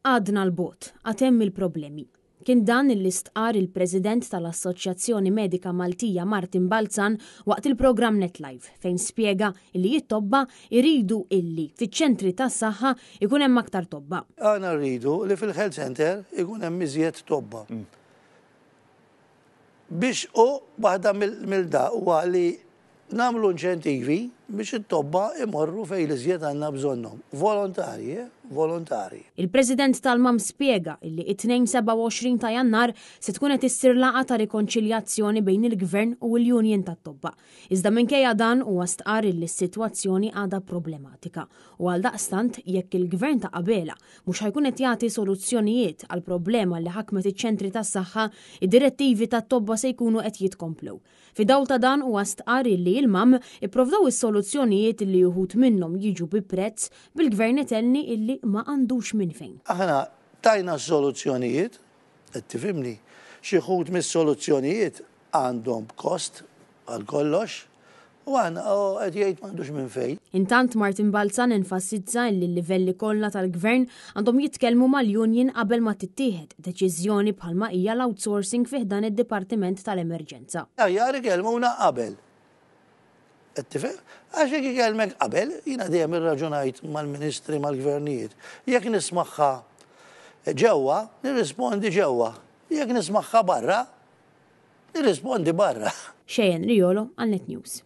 Għadna 'l bogħod, għad hemm il-problemi. Kien dan li stqarr il-President tal-Assoċjazzjoni Medika Maltija Martin Balzan waqt il-programm Netlive fejn spjega illi it-tobba jridu illi fiċ-ċentri tas-saħħa jkun hemm aktar tobba. Aħna rridu li fil-health centre ikun hemm iżjed tobba. Biex u waħda mill-da huwa li Nagħmlu inċentivi biex it-tobba imorru fejn l-iżjed għandna bżonnhom. Volontarji, eh, volontari. Il-President tal-MAM spjega illi it-Tnejn 27 ta' Jannar se tkun qed issir laqgħa ta' rikonċiljazzjoni bejn il-Gvern u l-Union tat-Tobba. Iżda minkejja dan huwa stqarr illi s-sitwazzjoni għadha problematika u għaldaqstant jekk il-Gvern ta' Abela mhux ħa jkun qed jagħti soluzzjonijiet għall-problema li ħakmet iċ-ċentri tas-saħħa, id-direttivi tat-tobba se jkunu qed jitkomplew. Fid-dawl ta' dan huwa stqarr illi l-MAM ipprovdew is-soluzzjonijiet illi uħud minnhom jiġu bi prezz, bil-Gvern itenni illi ma għandux minn fejn. Aħna tajna s-soluzzjonijiet, qed tifhimni, xi wħud mis-soluzzjonijiet għandhom kost għal kollox, u aħna u qed jgħid m'għandux minn fejn. Intant Martin Balzan enfasizza illi l-livelli kollha tal-Gvern għandhom jitkellmu mal-union qabel ma tittieħed deċiżjoni bħalma hija l-outsourcing fi ħdan id-Dipartiment tal-Emerġenza. Aħjar ikellmuna qabel. Qed tifhem? Għax jekk ikellmek qabel, jiena dejjem irraġunajt mal-ministri, mal-gvernijiet. Jekk nismagħha ġewwa, nirrispondi ġewwa. Jekk nismagħha barra, nirrispondi barra. Cheyenne Riolo għal Net News.